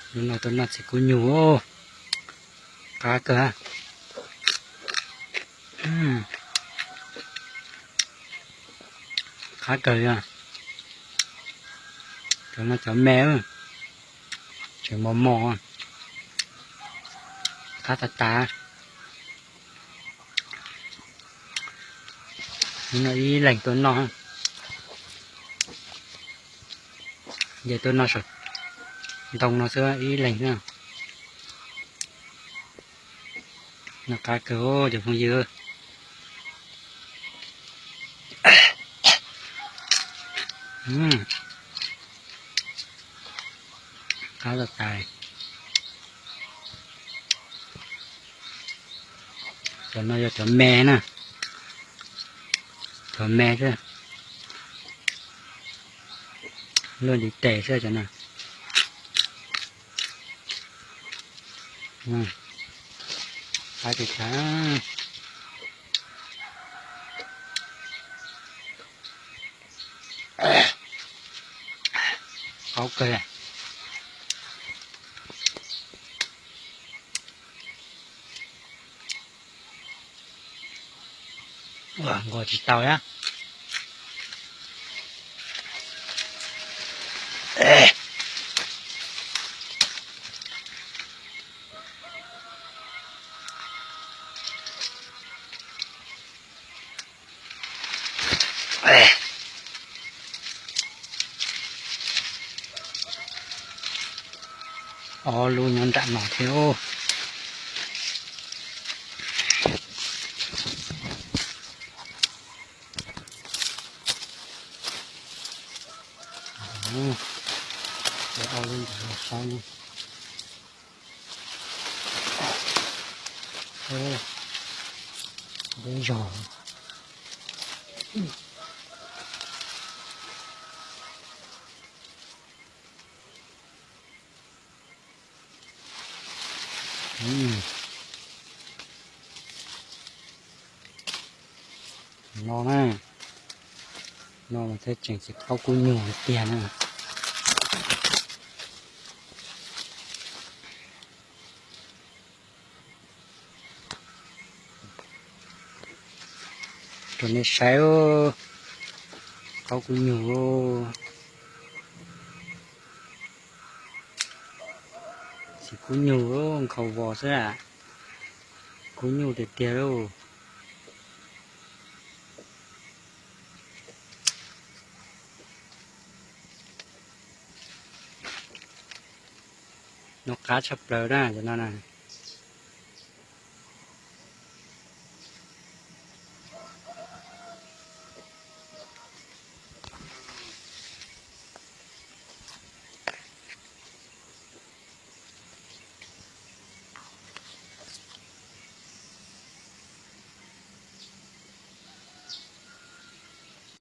Hnub no tuaj noj txiv kub nyuj, qab kawg. Qab kawg, cov no cov me, tseem mos mos, qab tas tas. Ib leeg tuaj noj, ces tuaj noj saum ntoo no xwb ib leeg na. Noj qab kawg cov phooj ywg. Qab tas tas. Cov no yog cov me na, cov me xwb, luaj ntiv tes xwb cov no. Qab tas tas. Qaub kawg. Nqos tsis tau na. Ob lub nyob nram no thiab. Ob lub ntawd saib ne. Deb zog. No na, no mas thiaj tseem txiv qaub kub nyuj tiag na. Rau nej saib, qaub kub nyuj, txiv kub nyuj nkhaus vos xwb a, kub nyuj tiag tiag lauj. Noj qab tshaj plaws na cov no na.